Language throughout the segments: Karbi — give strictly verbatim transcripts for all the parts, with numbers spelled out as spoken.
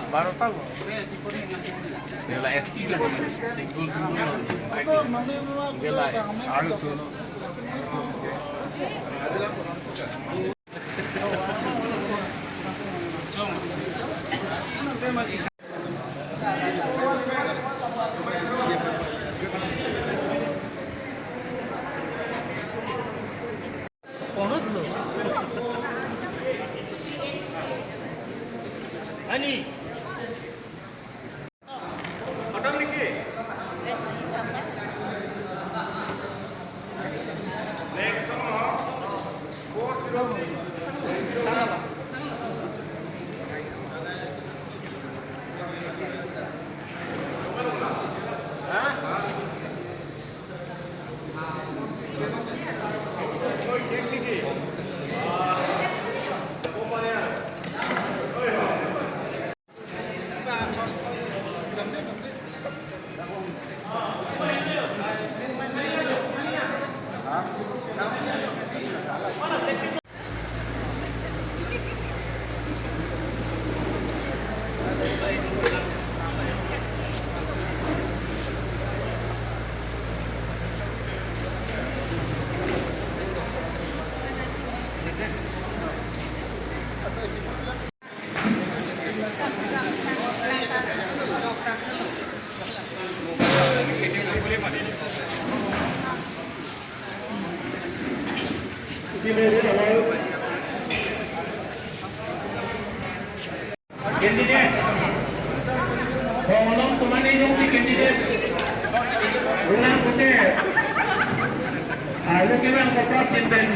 Baru tahu. Nila S T lo, single, single. Nila harus. Ani. Candidate. Kolom tumani jongsi candidate. Ulang pute. Alu kirang kopra pinten.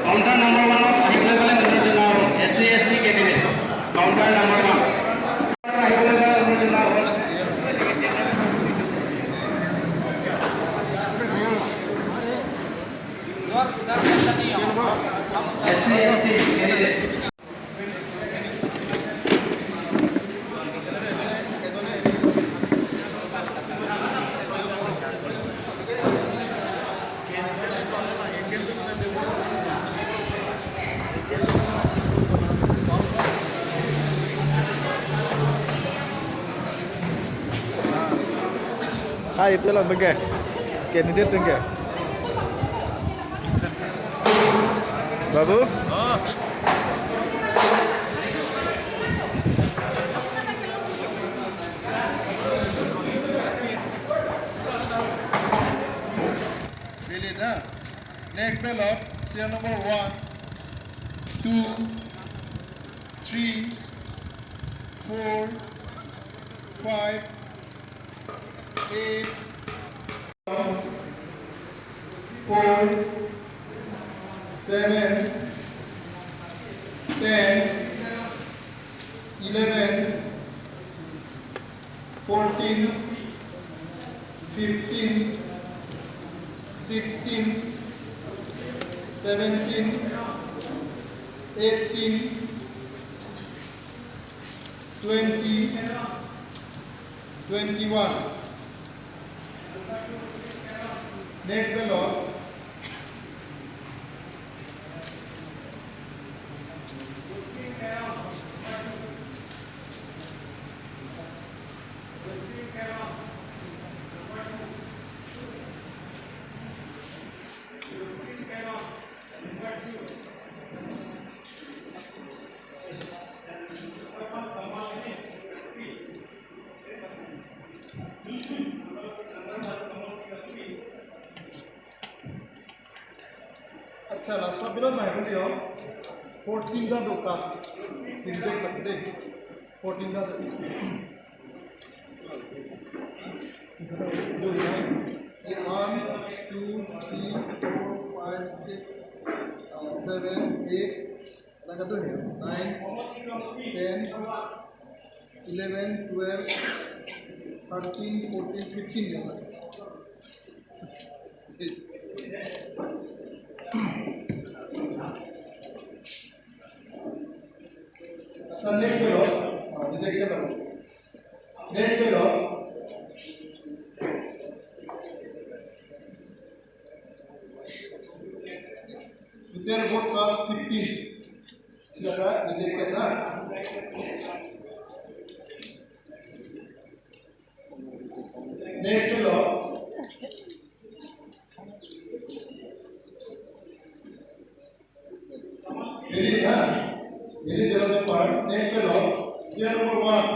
Counter number one of Ahibole Bale Mujur Jonor S C S T candidate. Counter number one. Hai, pelon bengke. Candidate bengke. Babu? Valid, ha? Next ballot, serial number one, two, three, four, five, eight, four, seven, ten, eleven, fourteen, fifteen, sixteen, seventeen, eighteen, twenty, twenty-one. Next ballot. Acha, laso abila mai beli yo. Fourteen ta do class. Series ek lagi deh. Fourteen ta do. One, two, three, four, five, six, uh, seven, eight, lagi do hai. Nine, ten, eleven, twelve, thirteen, fourteen, fifteen. Acha, next lo. Ah, bisa kita tahu. Next lo. Prepare for class fifteen. Silakan, rejected na. Next lo. Ready na? Ready, zero number. Next lo. Serial number one.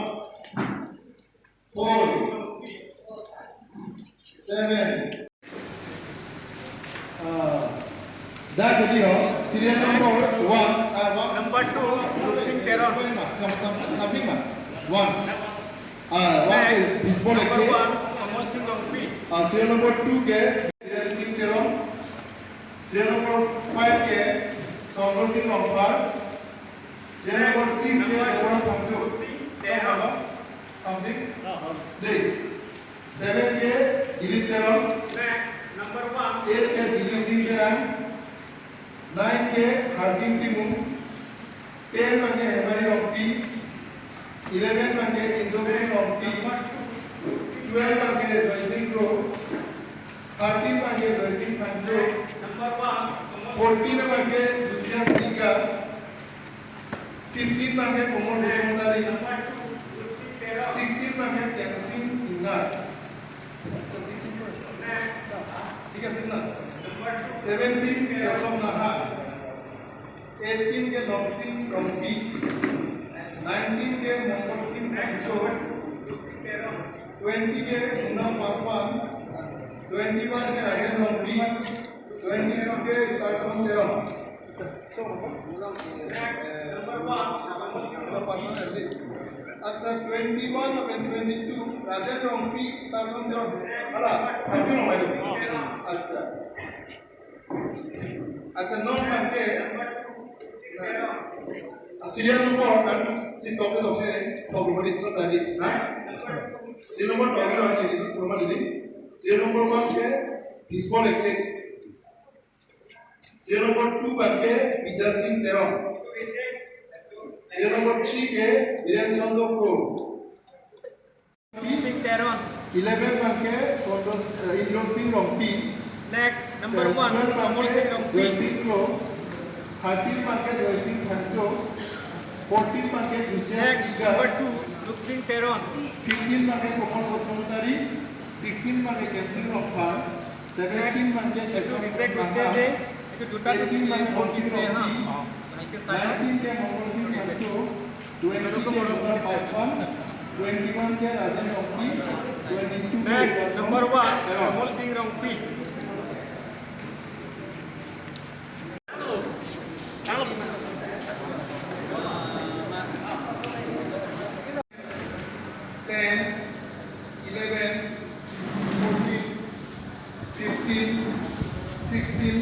Four. Seven. Ah, dak ready ho. Serial number one. Ah, one. Number two, Rupsing Teron. Sam, sam, sam, sam, sam, one. Ah, one. Next, is, is number one, Kamal Singh Rongpi. Ah, serial number two ke Biren Singh Teron. Serial number five ke Songro Singh Rongphar. Serial number six ke Deborah Phangcho. Teron. Something? Dei. Seven ke Dilip Teron. Next, number one. Eight ke Dilip Singh Terang. Nine ke Harsing Timung. Ten abangke Hemari Rongpi. Eleven abangke Indro Singh Rongpi. Twelve abangke Joy Singh Kro. Thirteen abangke Joy Singh Phangcho. Number one. Fourteen abangke Lucius Nika. Fifteen abangke Komol Basumatary. Sixteen abangke Kensing Singnar. আচ্ছা, sixteen first. ঠিক আছে না? Seventeen Kesom Nahar. Eighteen ke Longsing Rongpi. Nineteen ke Mongol Singh Phangcho. Twenty ke Muna Paswan. Twenty-one ke Rajen Rongpi. Twenty-two ke Starson Teron. আচ্ছা, twenty-one lapen twenty-two, Rajen Rongpi, Starson Teron. Hala, thanksi nang mai. আচ্ছা। আচ্ছা, non abangke, serial number kan, si tok tok se, tok number itu tadi, nah? Serial number tok itu, ini, rumah ini. Serial number one ke, Bismol Ekle. Serial number two abangke Bidya Singh Teron. Serial number three ke Biren Chandra Kro. Singh Teron. Eleven abangke Chandra, eh, Indro Singh Rongpi. Next, number one, Twelve abangke Komol Singh Rongpi. Joy Singh Kro. Thirteen abangke Joy Singh Phangcho. Fourteen abangke Lucius Nika. Next, number two, Rupsing Teron. Fifteen abangke Komol Basumatary. Sixteen abangke Kensing Rongphar. Seventeen abangke Kesom Nahar. Eighteen abangke Mongol Singh Rongpi. Nineteen ke Mongol Singh Phangcho. Twenty ke Muna Paswan. Twenty-one ke Rajen Rongpi. Twenty-two ke Starson Teron. Number one, Komol Singh Rongpi. Ten, eleven, fourteen, fifteen, sixteen,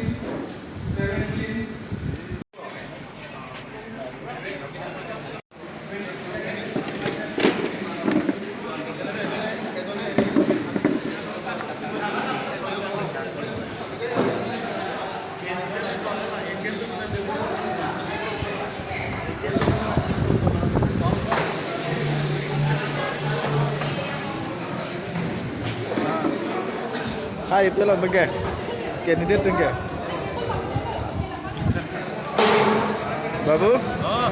seventeen. Hai, pelon bengke. Candidate bengke. Babu? Oh.